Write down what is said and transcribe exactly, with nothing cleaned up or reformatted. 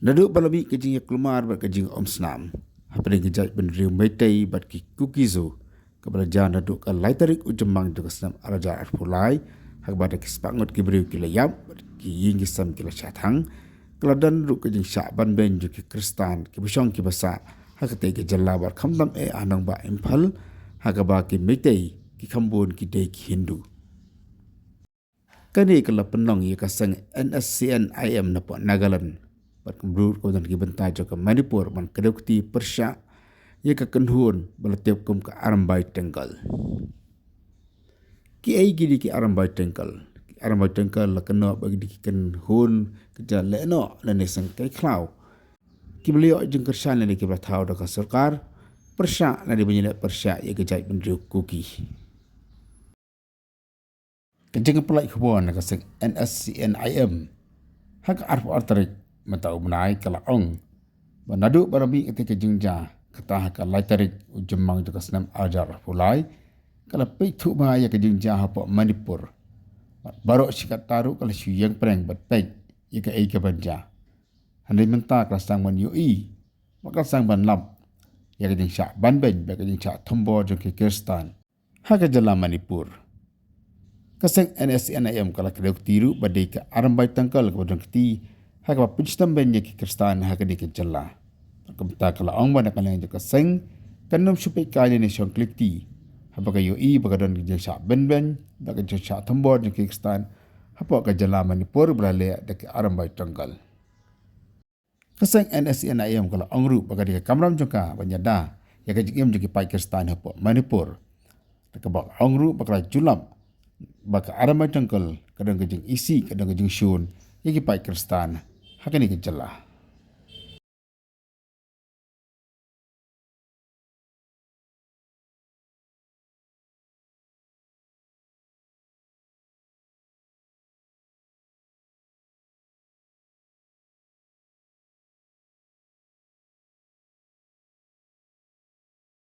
Naduh ba la mih ka jingïakhun bad ka jingumsnam hapdeng ka jaitbynriew Meitei bad ki Kuki-Zo, kaba la jia naduh ka lai tarik u Jymmang jong ka snem ar hajar arphew lai, ha kaba da ki spah ngut ki briew ki la ïap, bad ki ïing ki sem ki la shah thang, ka la don ruh ka jingshah banbeiñ jong ki Khristan kiba shong kiba sah ha katei ka jylla bad khamtam eh ha nongbah Imphal, ha kaba ki Meitei ki kham bun ki dei ki Hindu. Kane ka la pynlong ïa ka seng N S C N I M napoh Nagaland bad kumjuh ruh ka don ki bynta jong ka Manipur ban kdew kti pyrshah ïa ka kynhun ba la tip kum ka Arambai Tenggol. Ki ei ki dei ki Arambai Tenggol? Ki Arambai Tenggol la kynnoh ba ki dei ki kynhun ka jait lehnoh lane seng kai khlaw kiba la ïoh jingkyrshan lane kiba la thaw da ka sorkar pyrshah lane ban ïaleh pyrshah ïa ka jaitbynriew Kuki. Ka jingpynlait khubor na ka seng N S C N I M ha ka arphew ar tarik mynta u bnai ka la ong ba naduh ba la mih katei ka jingjia, kata ha ka lai tarik u Jymmang jong ka snem ar hajar arphew lai, ka la peit thuh bha ïa ka jingjia hapoh Manipur. Bad baroh shi katta ruh ka la shu ïeng pyrshah bad peit ïa kaei kaban jia. Hynrei mynta ka la sdang ban ïohi bad ka la sdang ban lap ïa ka jingshah banbeiñ bad ka jingshah thombor jong ki Khristan ha ka jylla Manipur. Ka seng N S C N I M ka la kdew kti ruh ba dei ka Arambai Tenggol kaba don kti ha kaba pynshitom beiñ ïa ki Khristan ha kane ka jylla. Kumta ka la ong ba na ka liang jong ka seng kan ym shu peit kai ne shong klik kti haba ka ïohi ba ka don ka jingshah banbeiñ bad ka jingshah thombor jong ki Khristan hapoh ka jylla Manipur ba la leh da ki Arambai Tenggol. Ka seng N S C N I M ka la ong ruh ba ka dei ka kamram jong ka ban ïada ïa ka jingim jong ki paid Khristan hapoh Manipur. Te kaba ong ruh ba ka la ju lap ba ka Arambai Tenggol ka don ka jingisih, ka don ka jingshun ïa ki paid Khristan ha kane ka jylla.